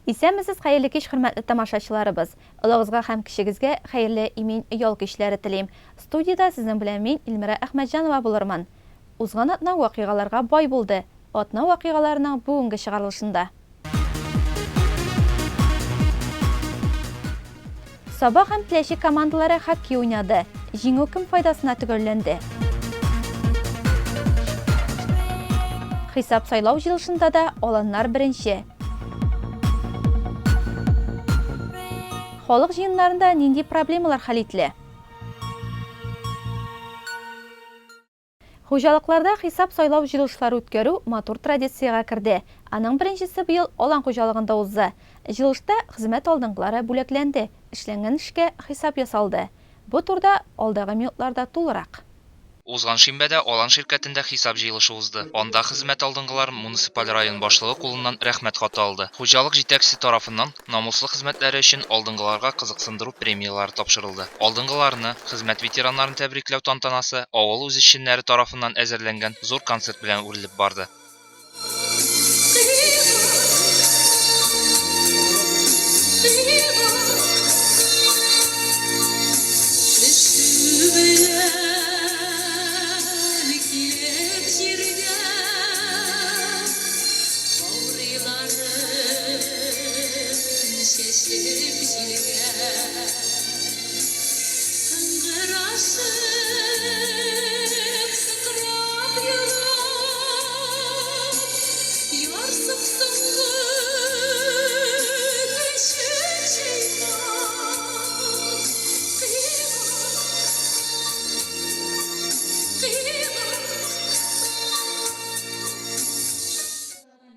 Исәнмесез, хәерле кич, хөрмәтле тамашачыларыбыз. Олыгызга һәм кечегезгә хәерле, имин ял кичләре телим. Студиядә сезнең белән мин, Илмира Әхмәтҗанова булырмын. Узган атна вакыйгаларга бай булды. Атна вакыйгаларының бүгенге чыгарылышында. Саба һәм Теләче командалары хоккей уйнады. Җиңү кем файдасына төгәлләнде? Хисап сайлау җыелышында да аланнар беренче. Халык җыеннарында нинди проблемалар хәл ителә? Хуҗалыкларда хисап-сайлау җыелышлары үткәрү матур традициягә керде. Аның беренчесе быел Алан хуҗалыгында узды. Җыелышта хезмәт алдынгылары бүләкләнде, эшләнгән эшкә хисап ясалды. Бу турыда алдагы минутларда тулырак. Узган шимбәдә Алан ширкәтендә хисап җыелышы узды. Анда хезмәт алдынгылары муниципаль район башлыгы кулыннан Рәхмәт хаты алды. Хуҗалык җитәкчесе тарафыннан намуслы хезмәтләре өчен алдынгыларга кызыксындыру премияләре тапшырылды. Алдынгыларны, хезмәт ветераннарын тәбрикләү тантанасы авыл үзешчәннәре тарафыннан әзерләнгән зур концерт белән үрелеп барды.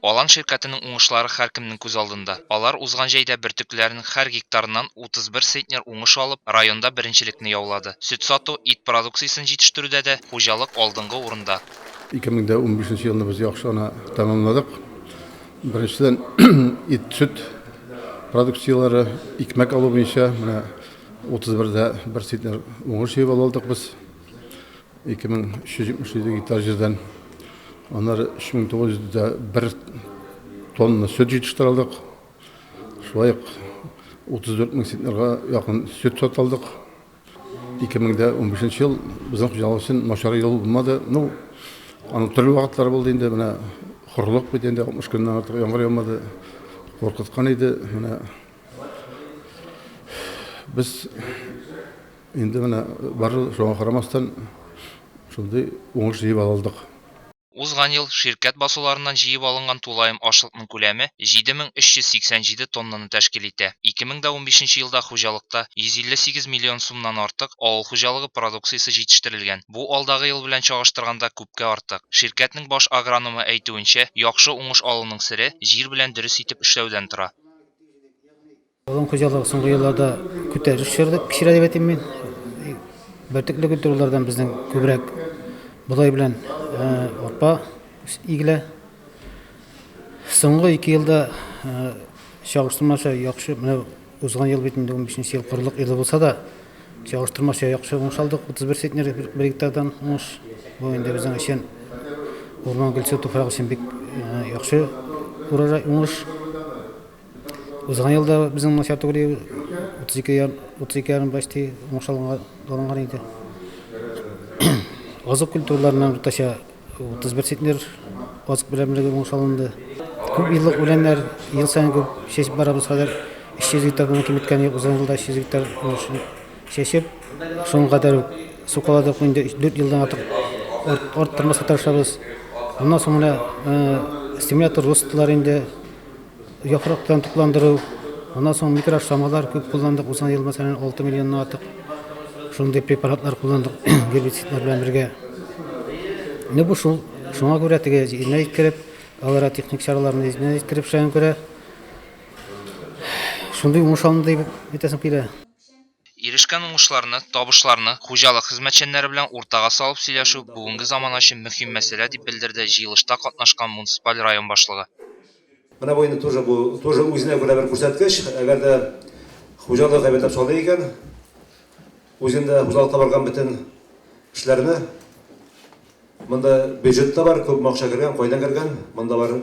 Алан ширкәтенең уңышлары һәркемнең күз алдында. Алар узган җәйдә бөртекләрнең һәр гектарыннан 31 центнер уңыш алып, районда беренчелекне яулады. Сөт сату, ит продукциясен җитештерүдә дә хуҗалык алдынгы урында. 2015 елны без яхшы гына тәмамладык. Беренчедән, ит, сөт продукцияләре, икмәк алу буенча менә 31 дә бер центнер уңыш җыеп ала алдык без. 2377 гектар җирдән. Аннары 3901 тонна сөт җитештерә алдык. Шулай ук 34 мең центнерга якын сөт сата алдык. 2015 ел безнең хуҗалык өчен начар ел булмады. Ну, аның төрле вакытлары булды инде. Менә корылык бит инде 60 көннән артык яңгыр яумады. Куркыткан иде. Менә без Инде менә бары шуңа карамастан, шундый уңыш җыеп ала алдык. Узган ел ширкәт басуларыннан җыеп алынган тулаем ашлыкның күләме 7387 тоннаны тәшкил итә. 2015 елда хуҗалыкта 158 миллион сумнан артык авыл хуҗалыгы продукциясе җитештерелгән. Бу алдагы ел белән чагыштырганда күпкә артык. Ширкәтнең баш агрономы әйтүенчә, яхшы уңыш алуның сере җир белән дөрес итеп эшләүдән тора. Авыл хуҗалыгы соңгы елларда күтәрелеш чоры кичерә дип әйтим мин. Бөртекле культуралардан безнең күбрәк бодай белән арпа игелә. Соңгы ике елда чагыштырмача яхшы, менә узган ел бит инде 15 ел корылык елы булса да, чагыштырмача яхшы уңыш алдык, 31 центнер бер гектардан уңыш. Бу инде безнең өчен урман гөлсу туфрак өчен бик яхшы урожай уңыш. Узган елда безнең начар түгел, 32 32 ярым почти уңыш алынган иде. Азык культураларыннан уртача 31 центнер азык берәмлеге уңыш алынды. Күп еллык үләннәр ел саен күп чәчеп барабыз хәзер. 300 гектардан киметкән юк, узган елда 300 гектар уңыш чәчеп, шуның кадәр үк сукаладык инде 4 елдан артык арттырмаска тырышабыз. Аннан соң менә стимулятор ростлар инде Яфрактан тукландыру, аннан соң микроашламалар күп кулландык. Узган ел, мәсәлән, 6 миллионнан артык шундый препаратлар кулландык гербицидлар белән бергә. Ну бу шул, шуңа күрә теге җиренә җиткереп, агротехник чараларны җиренә җиткереп эшләгән күрә шундый уңыш алынды дип әйтәсем килә. Ирешкән уңышларны, табышларны хуҗалык хезмәтчәннәре белән уртага салып сөйләшү бүгенге замана өчен мөһим мәсьәлә, дип белдерде җыелышта катнашкан муниципаль район башлыгы. Менә бу инде тоже бу тоже үзенә күрә бер күрсәткеч. Әгәр дә хуҗалык әйбәтләп салды икән, үзендә хуҗалыкта барган бөтен эшләрне, монда бюджет та бар, күпме акча кергән, кайдан кергән, монда бар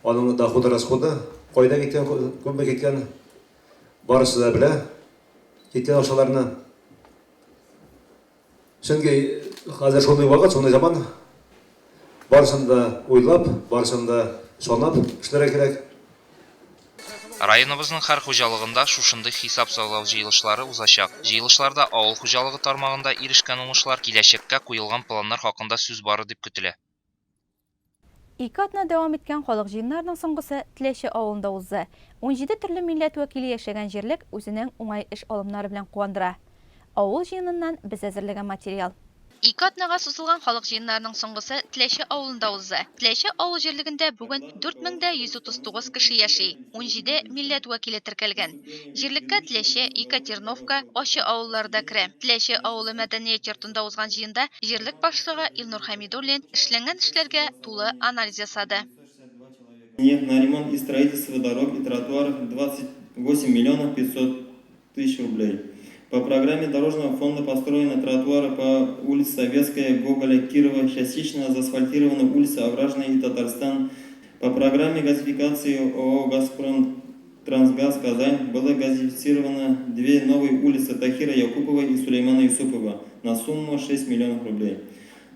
аның доходы, расходы. Кайда киткән, күпме киткән, барысы да белә киткән акчаларны. Чөнки хәзер шундый вакыт, шундый заман, барысын да уйлап, барысын да санап эшләргә кирәк. Районыбызның һәр хуҗалыгында шушындый хисап-сайлау җыелышлары узачак. Җыелышларда авыл хуҗалыгы тармагында ирешкән уңышлар, киләчәккә куелган планнар хакында сүз барыр дип көтелә. Ике атна дәвам иткән халык җыеннарының соңгысы Теләче авылында узды. Унҗиде төрле милләт вәкиле яшәгән җирлек үзенең уңай эш алымнары белән куандыра. Авыл җыеныннан без әзерләгән материал. Ике атнага сузылган халык җыеннарының соңгысы Теләче авылында узды. Теләче авыл җирлегендә бүген 4139 кеше яши, унҗиде милләт вәкиле теркәлгән. Җирлеккә Теләче, Екатерновка, Ачы авыллары да керә. Теләче авылы мәдәният йортында узган җыенда җирлек башлыгы Илнур Хәмидуллин эшләнгән эшләргә тулы анализ ясады. На ремонт и строительство дорог и тротуаров 28 миллионов 500 тысяч рублей. По программе дорожного фонда построены тротуары по улице Советская, Гоголя, Кирова, частично заасфальтированы улицы Овражная и Татарстан. По программе газификации ООО «Газпром Трансгаз Казань» было газифицировано две новые улицы Тахира Якупова и Сулеймана Юсупова на сумму 6 миллионов рублей.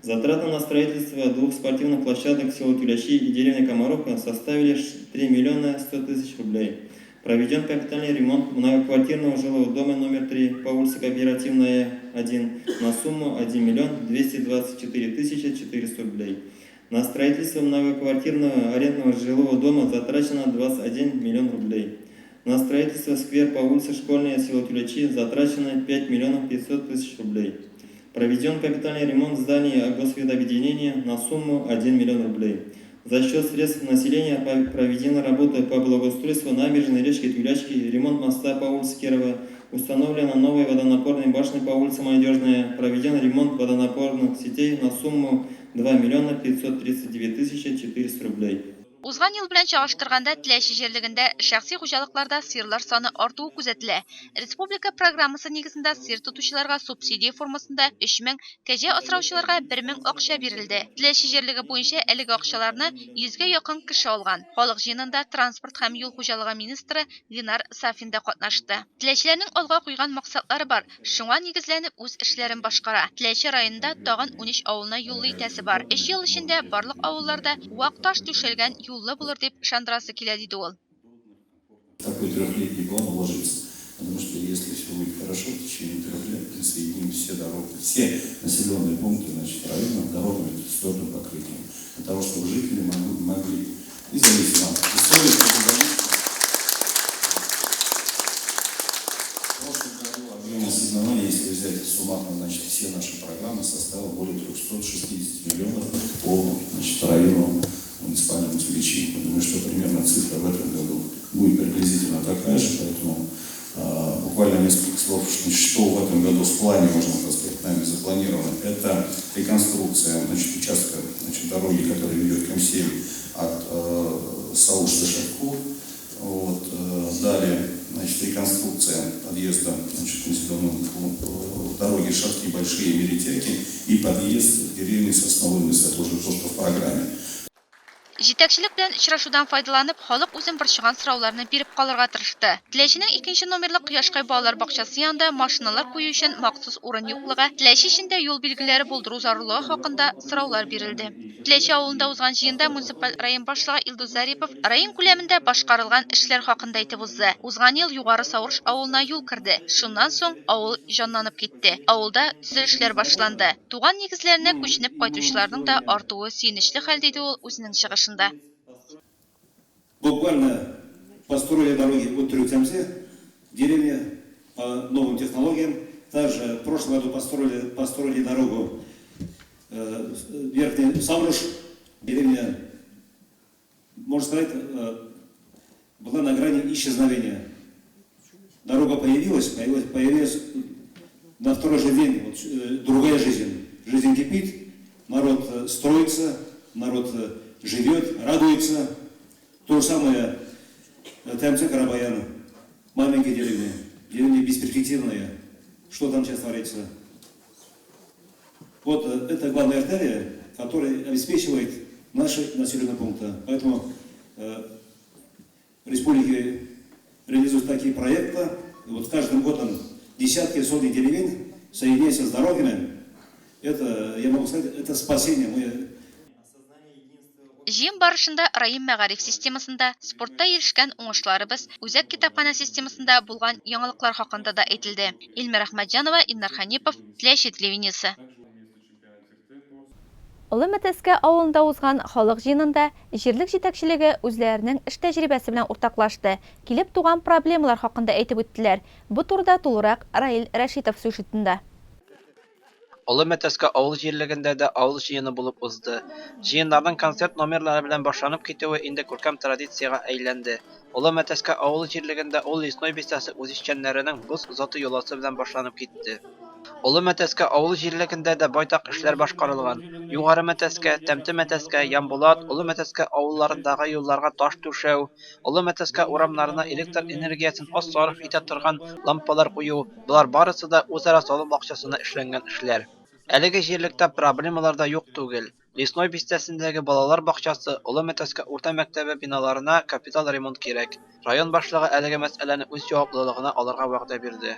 Затраты на строительство двух спортивных площадок села Тюлящи и деревни Комаровка составили 3 миллиона 100 тысяч рублей. Проведен капитальный ремонт многоквартирного жилого дома номер 3 по улице Кооперативная, 1 на сумму 1 миллион 224 тысячи 400 рублей. На строительство многоквартирного арендного жилого дома затрачено 21 миллион рублей. На строительство сквер по улице Школьная, село Тюлячи затрачено 5 миллионов 500 тысяч рублей. Проведен капитальный ремонт здания госведобъединения на сумму 1 миллион рублей. За счет средств населения проведена работа по благоустройству набережной речки Тюлячки, ремонт моста по улице Кирова, установлена новая водонапорная башня по улице Молодежная, проведен ремонт водонапорных сетей на сумму 2 миллиона 539 тысячи 400 рублей. Узган ел белән чагыштырганда Теләче җирлегендә шәхси хуҗалыкларда сыерлар саны артуы күзәтелә. Республика программасы нигезендә сыер тотучыларга субсидия формасында 3000, кәҗә асраучыларга 1000 акча бирелде. Теләче җирлеге буенча әлеге акчаларны 100 гә якын кеше алган. Халык җыенында транспорт һәм юл хуҗалыгы министры Ленар Сафин да катнашты. Теләчеләрнең алга куйган максатлары бар, шуңа нигезләнеп үз эшләрен башкара. Теләче районында тагын унөч авылны юллы итәсе бар. Өч ел эчендә барлык авыллар да вак таш түшәлгән юллы булыр дип ышандырасы килә, диде ул. Такой трехлетний план уложиться. Потому что если все будет хорошо, в течение трех лет мы соединим все дороги, все населенные пункты, значит, района дорогами с твердым покрытием. Для того, чтобы жители могли, независимо от условий, В прошлом году объем осознавания, если взять суммарно, значит, все наши программы, составил более 360 миллионов по, значит, району муниципальному Тюлячи. Я думаю, что примерно цифра в этом году будет приблизительно такая же, поэтому буквально несколько слов, что в этом году в плане, можно так сказать, нами запланировано. Это реконструкция, значит, участка, значит, дороги, которая ведет к М7 от Сауш до Шатков. Вот, далее, значит, реконструкция подъезда, значит, к населенному пункту, дороги Шатки Большие, Меретяки и подъезд к деревне Сосновый Мыс. Это уже то, что в программе. Җитәкчелек белән очрашудан файдаланып, халык үзен борчыган сорауларны биреп калырга тырышты. Теләченең икенче номерлы Кояшкай балалар бакчасы янында машиналар кую өчен махсус урын юклыгы, Теләче эчендә юл билгеләре булдыру зарурлыгы хакында сораулар бирелде. Теләче авылында узган җыенда муниципаль район башлыгы Илдус Зарипов район күләмендә башкарылган эшләр хакында әйтеп узды. Узган ел Югары Саурыш авылына юл керде. Шуннан соң авыл җанланып китте. Авылда төзелешләр башланды. Туган нигезләренә күченеп кайтучыларның да артуы сөенечле хәл, диде ул үзенең чыгышында. Буквально построили дороги от Трюксамсе, деревня по новым технологиям. Также в прошлом году построили дорогу Верхний Савруш, деревня, можно сказать, была на грани исчезновения. Дорога появилась на второй же день, другая жизнь. Жизнь кипит, народ строится, народ живет, радуется. То же самое ТМЦ Карабаян, маленькие деревни, деревни бесперспективные. Что там сейчас творится? Вот это главная артерия, которая обеспечивает наши населенные пункты. Поэтому республике реализуют такие проекты. И вот с каждым годом десятки, сотни деревень соединяются с дорогами. Это, я могу сказать, это спасение. Мы Җыен барышында район мәгариф системасында, спортта ирешкән уңышларыбыз, үзәк китапханә системасында булган яңалыклар хакында да әйтелде. Илмира Әхмәтҗанова, Илнар Хәнипов, Теләче телевидениесе. Олы Мәтәскә авылында узган халык җыенында җирлек җитәкчелеге үзләренең эш тәҗрибәсе белән уртаклашты, килеп туган проблемалар хакында әйтеп үттеләр. Бу турыда тулырак Раил Рәшитов сюжетында. Олы Мәтәскә авыл җирлегендә дә авыл җыены булып узды. Җыеннарның концерт номерлары белән башланып китүе инде күркәм традициягә әйләнде. Олы Мәтәскә авыл җирлегендә ул Лесной бистәсе үзешчәннәренең боз озату йоласы белән башланып китте. Олы Мәтәскә авыл җирлегендә дә байтак эшләр башкарылган. Югары Мәтәскә, Тәмте Мәтәскә, Ямбулат, Олы Мәтәскә авылларындагы юлларга таш түшәү, Олы Мәтәскә урамнарына электр энергиясен аз сарыф итә торган лампалар кую, болар барысы да үзара салым акчасына эшләнгән эшләр. Әлеге җирлектә проблемалар да юк түгел. Лесной бистәсендәге балалар бакчасы, Олы Мәтәскә урта мәктәбе биналарына капиталь ремонт кирәк. Район башлыгы әлеге мәсьәләне үз җаваплылыгына алырга вәгъдә бирде.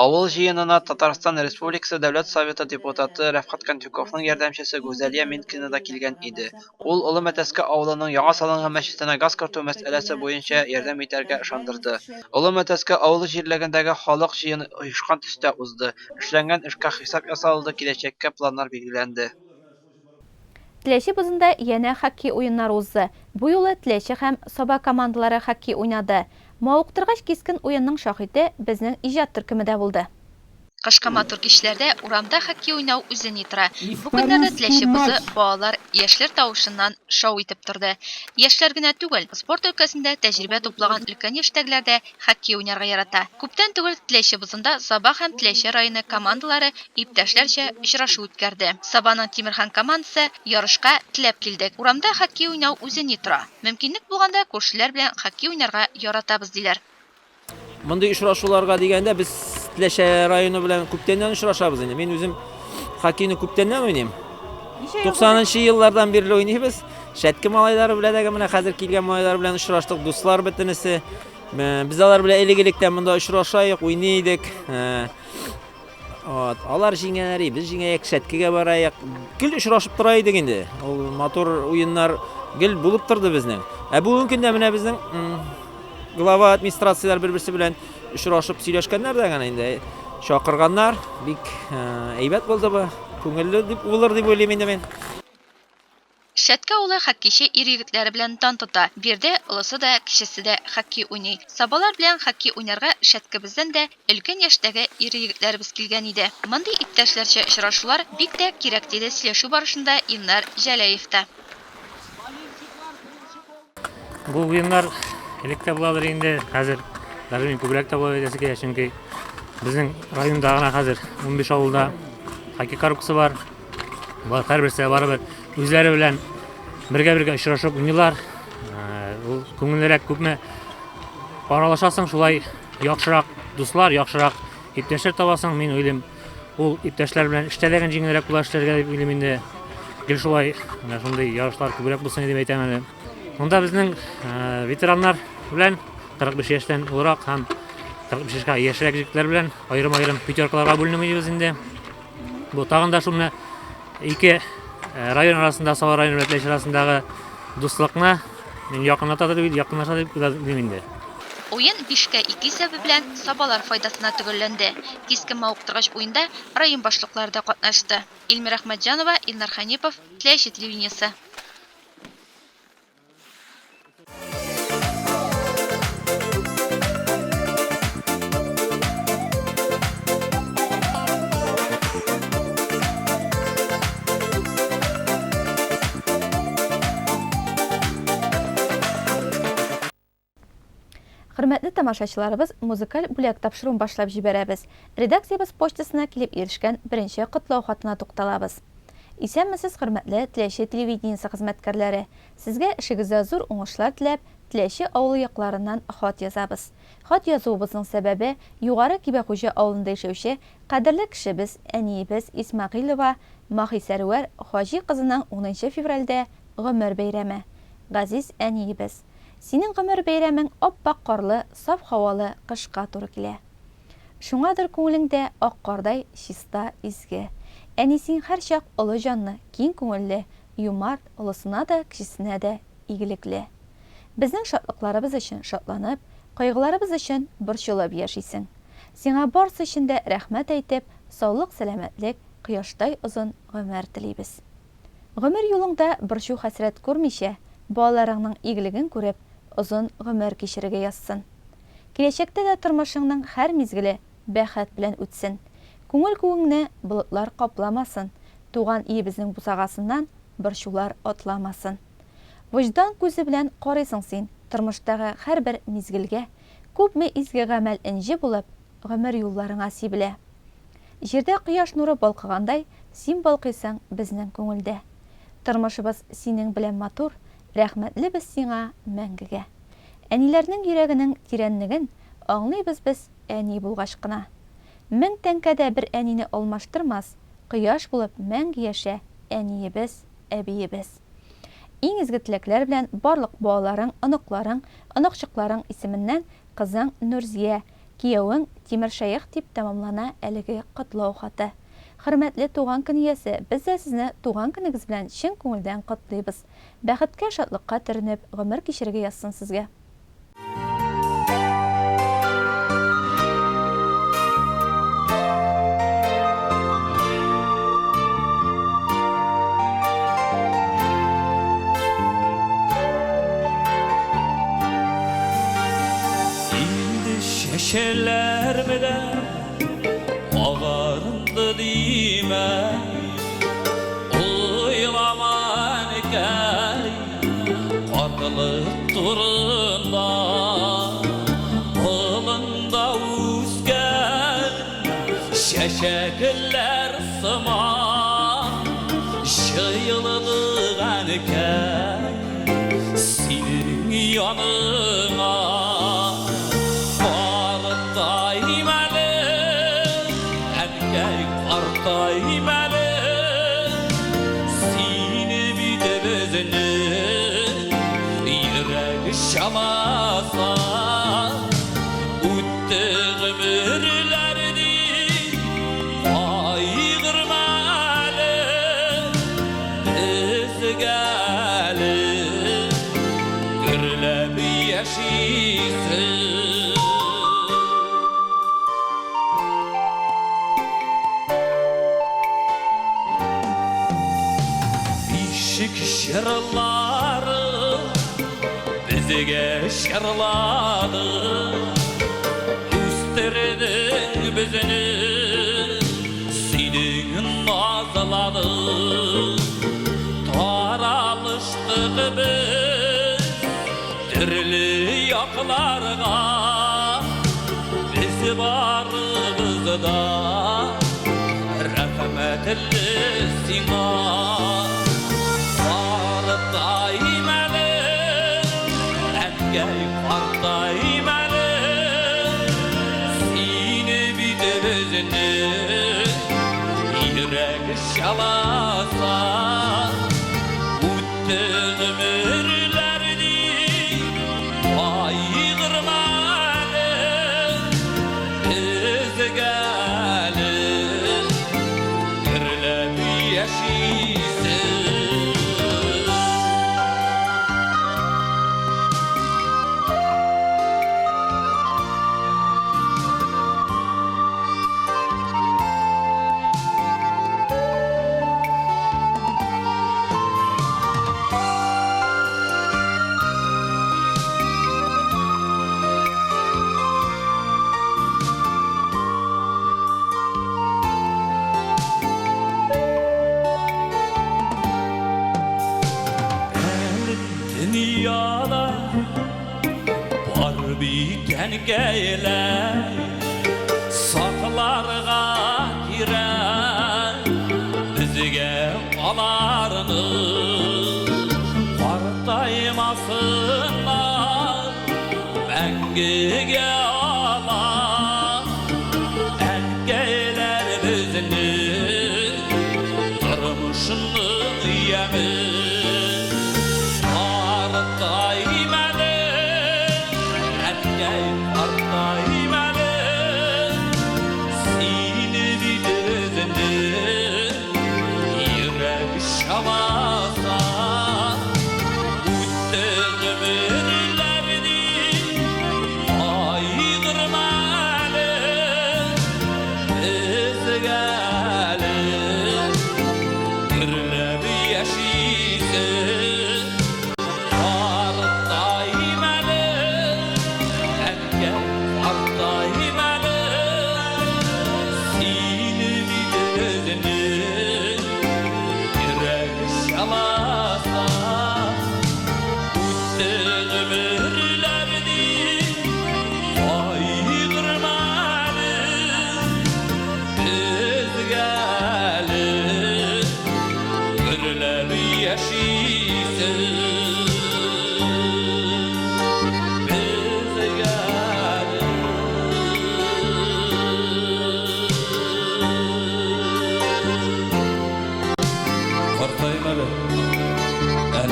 Авыл җыенына Татарстан Республикасы Дәүләт Советы депутаты Рәфкать Кантюковның ярдәмчесе Гүзәлия Минкина да килгән иде. Ул Олы Мәтәскә авылының яңа салынган мәчетенә газ кертү мәсьәләсе буенча ярдәм итәргә ышандырды. Олы Мәтәскә авылы җирлегендәге халык җыены оешкан төстә узды. Эшләнгән эшкә хисап ясалды, киләчәккә планнар билгеләнде. Теләче бозында янә хоккей уеннары узды. Бу юлы Теләче һәм Саба командалары хоккей уйнады. Мавыктыргыч кискен уенның шаһите безнең иҗат төркеме дә булды. Кышкы матур кичләрдә урамда хоккей уйнау үзе ни тора. Бу көннәрдә Теләче бозы балалар, яшьләр тавышыннан шау итеп торды. Яшьләр генә түгел, спорт өлкәсендә тәҗрибә туплаган өлкән яшьтәгеләр дә хоккей уйнарга ярата. Күптән түгел Теләче бозында Саба һәм Теләче районы командалары иптәшләрчә очрашу үткәрде. Сабаның Тимерхан командасы ярышка теләп килдек. Урамда хоккей уйнау үзе ни тора. Мөмкинлек булганда күршеләр белән хоккей уйнарга яратабыз, диләр. Мондый очрашуларга дигәндә без Теләче районы белән күптәннән очрашабыз инде. Мин үзем хоккейны күптәннән уйныйм. 90 нчы еллардан бирле уйныйбыз. Шәтке малайлары белән дә менә хәзер килгән малайлар белән очраштык, дуслар бөтенесе. Без алар белән элек-электән монда очрашайык, уйный идек. Вот. Алар җиңәләр, без җиңәек, Шәткегә бараек. Гел очрашып тора идек инде. Ул матур уеннар гел булып торды безнең. Ә бүгенге көндә менә безнең глава администрацияләр бер-берсе белән очрашып сөйләшкәннәр дә генә инде. Чакырганнар. Бик әйбәт булды бу. Күңелле дип булыр дип уйлыйм инде мин. Шәтке авылы хоккейчы ир-егетләре белән дан тота. Биредә олысы да, кечесе дә хоккей уйный. Сабалар белән хоккей уйнарга Шәткебездән дә өлкән яшьтәге ир-егетләребез килгән иде. Мондый иптәшләрчә очрашулар бик тә кирәк, диде сөйләшү барышында Илнар Җәләев та. Бу уеннар элек тә буладыр инде, хәзер даже мин күбрәк тә була әйтәсе килә, чөнки безнең районда гына хәзер 15 авылда хоккей коробкасы бар. Болар һәрберсе барыбер үзләре белән бергә-бергә очрашып уйныйлар. Э, ул күңеллерәк күпме аралашасың, шулай яхшырак дуслар, яхшырак иптәшләр табасың, мин уйлыйм. Ул иптәшләр белән эштә дә җиңелрәк була эшләргә дип уйлыйм инде. Гел шулай менә шундый ярышлар күбрәк булсын дип әйтәм әле. Монда безнең э, ветераннар белән 45 яшьтән олырак һәм 45 яшькә яшьрәк җегетләр белән аерым-аерым пятеркаларга бүленеп уйныйбыз инде. Бу тагын да шул менә ике э, район арасында, Саба районы белән Теләче арасындагы дуслыкны мин якынлата дип, якынлаша дип уйлыйм инде. Уен бишкә ике исәбе белән сабалар файдасына төгәлләнде. Кискен мавыктыргыч уенда район башлыклары да катнашты. Илмира Әхмәтҗанова, Илнар Хәнипов, Теләче телевидениесе. Хөрмәтле тамашачыларыбыз, музыкаль бүләк тапшыруын башлап җибәрәбез. Редакциябез почтасына килеп ирешкән беренче котлау хатына тукталабыз. Исәнмесез, хөрмәтле Теләче телевидениесе хезмәткәрләре! Сезгә эшегездә зур уңышлар теләп, Теләче авылы якларыннан хат язабыз. Хат язуыбызның сәбәбе, Югары Кибәхуҗа авылында яшәүче кадерле кешебез, әниебез Исмәгыйлова Маһисәрвәр Хаҗи кызының унынчы февральдә гомер бәйрәме. Газиз әниебез! Синең гомер бәйрәмең ап-ак карлы, саф һавалы кышка туры килә. Шуңадыр күңелең дә ак кардай чиста, изге. Әни син һәрчак олы җанлы, киң күңелле, юмарт, олысына да, кечесенә дә игелекле. Безнең шатлыкларыбыз өчен шатланып, кайгыларыбыз өчен борчылып яшисең. Сиңа барсы өчен дә рәхмәт әйтеп, саулык-сәламәтлек, кояштай озын гомер телибез. Гомер юлыңда борчу-хәсрәт күрмичә, балаларыңның игелеген күреп, озын гомер кичерергә язсын. Киләчәктә дә тормышыңның һәр мизгеле бәхет белән үтсен. Күңел күгеңне болытлар капламасын, туган өебезнең бусагасыннан борчулар атламасын. Вөҗдан күзе белән карыйсың син тормыштагы һәрбер мизгелгә, күпме изге гамәл энҗе булып, гомер юлларыңа сибелә. Җирдә кояш нуры балкыгандай, син балкыйсың безнең күңелдә. Тормышыбыз синең белән матур, рәхмәтле без сиңа мәңгегә. Әниләрнең йөрәгенең тирәнлеген аңлыйбыз без әни булгач кына. Мең тәңкә дә бер әнине алмаштырмас, кояш булып мәңге яшә, әниебез, әбиебез. Иң изге теләкләр белән барлык балаларың, оныкларың, оныкчыкларың исеменнән Кызың Нурзия, киявең Тимершәех дип тәмамлана әлеге котлау хаты. Хөрмәтле туган көн иясе, без дә сезне туган көнегез белән чын күңелдән котлыйбыз. Бәхеткә, шатлыкка төренеп гомер кичерергә язсын сезгә. Инде чәчәләр белә агарынды димә. Уйлама, әнкәй, картлык турында. Болында үскән чәчәкләр сыман җыелдык, әнкәй. Синең яныңа картайм әле, әнкәй, картайм әле. Сине бит безнең йөрәк чамаса. Үтте гомерләр дип кайгырма әле. Безгә әле гөрләп яшисе. Бишек җырлары безгә җырлады, Үстердең безне. Синең назларың таралыштык без төрле якларга. Без барыбыз да рәхмәтле сиңа. Картайм әле, әнкәй, картайм әле. Сине бит безне йөрәк чаласа. Үтте гомерләр дип кайгырма әле, безгә әле гөрләп яшисе. Әле дөньяда бар бит әнкәйләр, сакларга кирәк безгә аларны. Картаймасыннар мәңгегә алар. Әнкәйләр безнең тормышның яме. Картайм әле,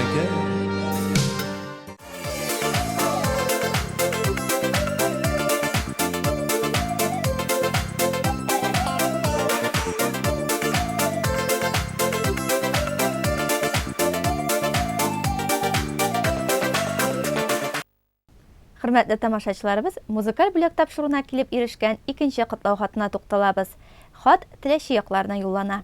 әнкәй. Хөрмәтле тамашачыларыбыз, музыкаль бүләк тапшыруына килеп ирешкән икенче котлау хатына тукталабыз. Хат Теләче якларына юллана.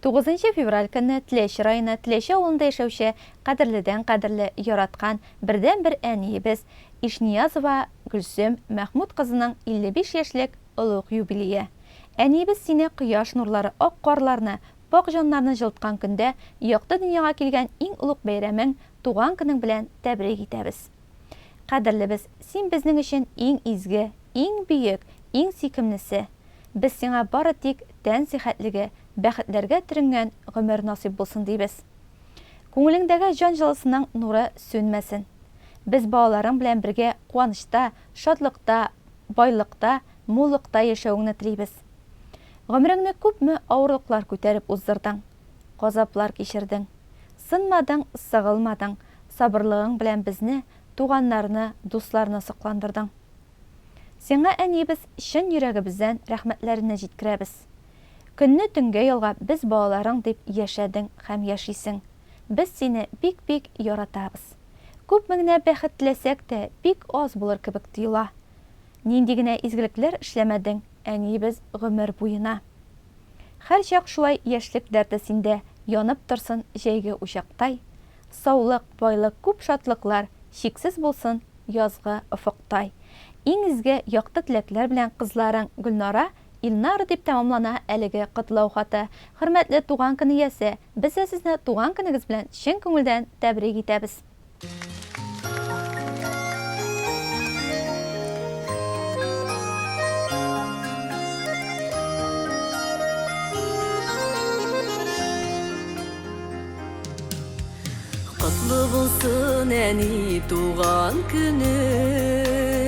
9 февраль көнне Теләче районы Теләче авылында яшәүче кадерледән кадерле, яраткан, бердәнбер әниебез Ишниязова Гөлсем Мәхмүт кызының 55 яшьлек олуг юбилее. Әниебез сине кояш нурлары ак карларны, пакь җаннарны җылыткан көндә якты дөньяга килгән иң олуг бәйрәмең, туган көнең белән тәбрик итәбез. Кадерлебез, син безнең өчен иң изге, иң бөек, иң сөйкемлесе. Без сиңа бары тик тән сихәтлеге, бәхетләргә төренгән гомер насыйп булсын дибез. Күңелеңдәге җан җылысының нуры сүнмәсен. Без балаларың белән бергә куанычта, шатлыкта, байлыкта, муллыкта яшәвеңне телибез. Гомереңне күпме авырлыклар күтәреп уздырдың, газаплар кичердең. Сынмадың, сыгылмадың, сабырлыгың белән безне, туганнарны, дусларны сокландырдың. Сиңа, әниебез, чын йөрәгебездән рәхмәтләрне җиткерәбез. Көнне төнгә ялгап без балаларың дип яшәдең һәм яшисең. Без сине бик-бик яратабыз. Күпме генә бәхет теләсәк тә, бик аз булыр кебек тоела. Нинди генә изгелекләр эшләмәдең, әниебез, гомер буена. Һәрчак шулай яшьлек дәрте синдә янып торсын җәйге учактай. Саулык, байлык, күп шатлыклар чиксез булсын язгы офыктай. Иң изге, якты теләкләр белән кызларың Гөлнара, Илнара дип тәмамлана әлеге котлау хаты. Хөрмәтле туган көн иясе, без дә сезне туган көнегез белән чын күңелдән тәбрик итәбез. Котлы булсын, әни, туган көнең.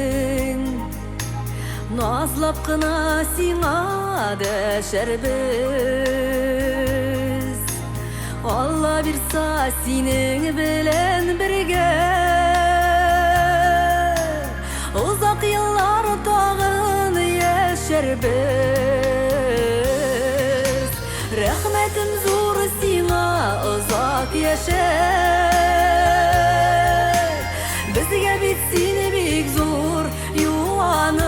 Назлап кына сиңа дәшәрбез. Алла бирса, синең белән бергә озак еллар тагын яшәрбез. Рәхмәтем зур сиңа, озак яшә. Безгә бит син бик зур юаныч.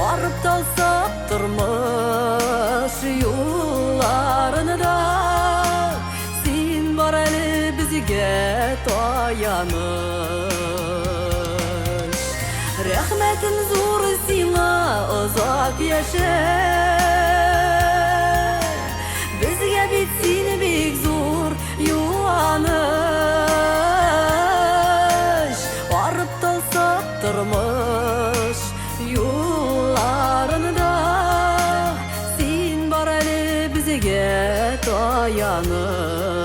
Арып талсак тормыш юлларында, син бар әле безгә таяныч. Рәхмәтем зур сиңа, озак яшә. Безгә бит син бик зур юаныч. Арып талсак тормыш юлларында, син бар әле безгә таяныч.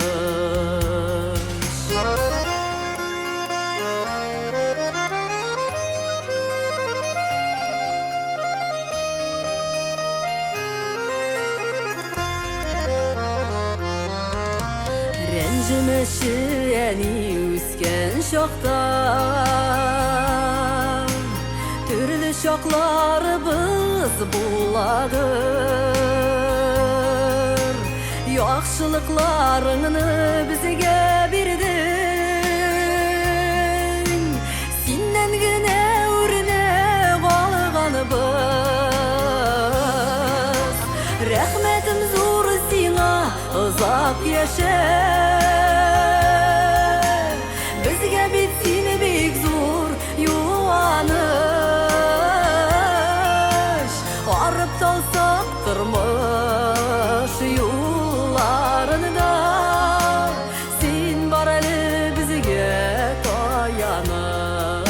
Рәнҗемәче, әни, үскән чакта, төрле чакларыбыз буладыр. Яхшылыкларыңны безгә бирдең, синнән генә үрнәк алганыбыз. Рәхмәтем зур сиңа, озак яшә. Безгә бит син бик зур юаныч. Арып талсак тормыш юлларында, син бар әле безгә таяныч.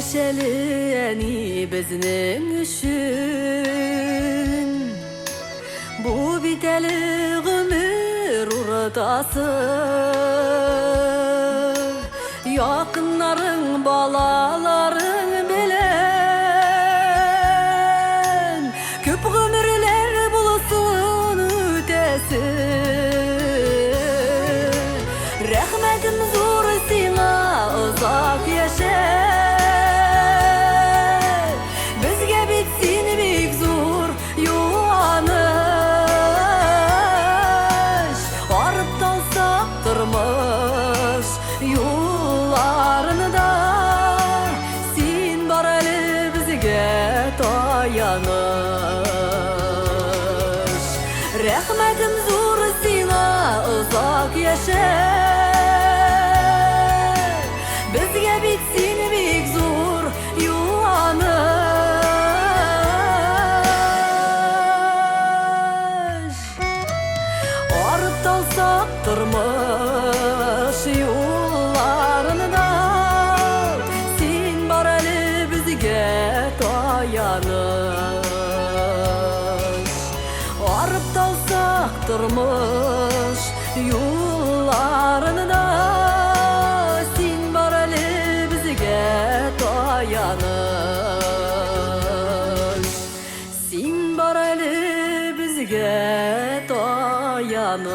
Яшәле, әни, безнең өчен. Бу бит әле гомер уртасы. Якыннарың, балаларың белән күп гомерләр булсын үтәсе. Рәхмәтем зур сиңа, озак яшә. Безгә бит син бик зур юаныч. Арып талсак тормыш юлларында, син бар әле безгә таяныч. Рәхмәтем зур сиңа, озак яшә. Безгә бит син бик зур юаныч. Арып талсак тормыш юлларында, син бар әле безгә таяныч. Арып талсак тормыш юлларында, син бар әле безгә таяныч. Син бар әле безгә таяныч.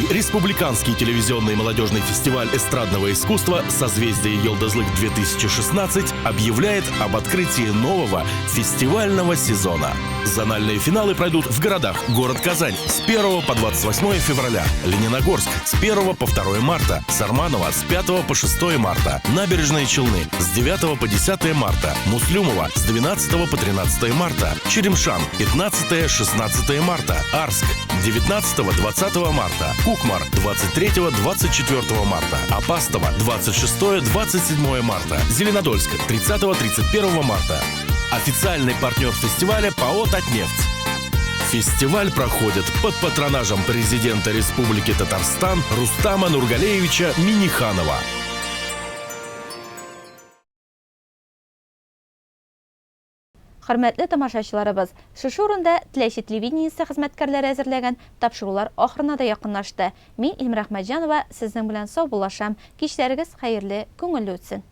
Республиканский телевизионный молодежный фестиваль эстрадного искусства «Созвездие Йолдызлык-2016» объявляет об открытии нового фестивального сезона. Зональные финалы пройдут в городах город Казань с 1 по 28 февраля, Лениногорск с 1 по 2 марта, Сарманово с 5 по 6 марта, Набережные Челны с 9 по 10 марта, Муслюмово с 12 по 13 марта, Черемшан 15-16 марта, Арск 19-20 марта, Кукмар 23-24 марта, Апастово 26-27 марта, Зеленодольск 30-31 марта. Официальный партнер фестиваля ПАО «Татнефть». Фестиваль проходит под патронажем президента Республики Татарстан Рустама Нургалеевича Миниханова. Хөрмәтле тамашачыларыбыз, шушы урында Теләче телевидениесе хезмәткәрләре әзерләгән тапшырулар ахырына да якынлашты. Мин Илмира Әхмәтҗанова сезнең белән саубуллашам. Кичләрегез хәерле, күңелле үтсен.